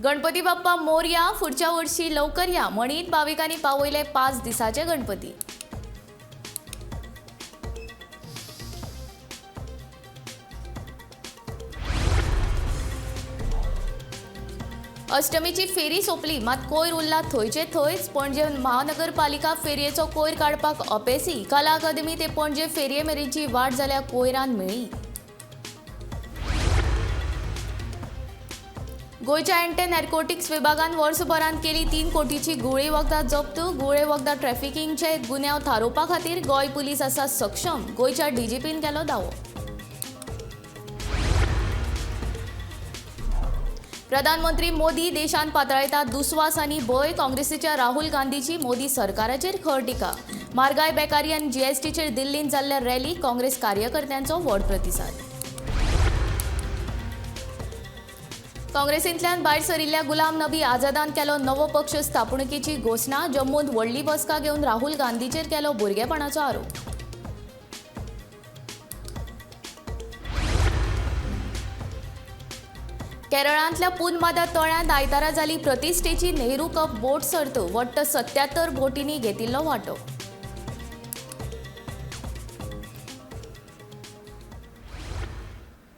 गणपती बाप्पा मोरया, फुडच्या वर्षी लवकर या म्हणीत भाविकांनी पावयले 5 दिसाचे गणपती. अष्टमीची फेरी सोंपली मात कोयर उरला थंयचे थंयच. पणजे महानगरपालिका फेरयेचो कोयर काडपाक अपेसी. कला अकादमी ते पणजे फेरये मेरेनची वाट जाल्या कोयरान मेळ्ळी. गोंयच्या अँटी नार्कोटिक्स विभागान वर्सभरांत केली 3 कोटीची गुळे वखदां जप्त. गुळे वखदां ट्रॅफिकिंगचे गुन्यांव थारोवपा खातीर गोंय पुलीस आसा सक्षम. गोंयच्या डीजीपीन केलो दावो. प्रधानमंत्री मोदी देशांत पातळायता दुस्वास आनी भंय. काँग्रेसीच्या राहुल गांधीची मोदी सरकाराचेर खर टिका. म्हारगाय, बेकारी आनी जीएसटीचेर दिल्लींत जाल्ल्या रॅलीक काँग्रेस कार्यकर्त्यांचो व्हड प्रतिसाद. काँग्रेसींतल्यान भायर सरिल्ल्या गुलाम नबी आझादान केलो नवो पक्ष स्थापणुकीची घोशणा. जम्मूंत व्हडली बसका घेवन राहुल गांधीचेर केलो भुरगेपणाचो आरोप. केरळांतल्या पुनमादा तळ्यांत आयतारा जाली प्रतिश्ठेची नेहरू कप बोट सर्त. वट्ट 77 बोटींनी घेतिल्लो वांटो.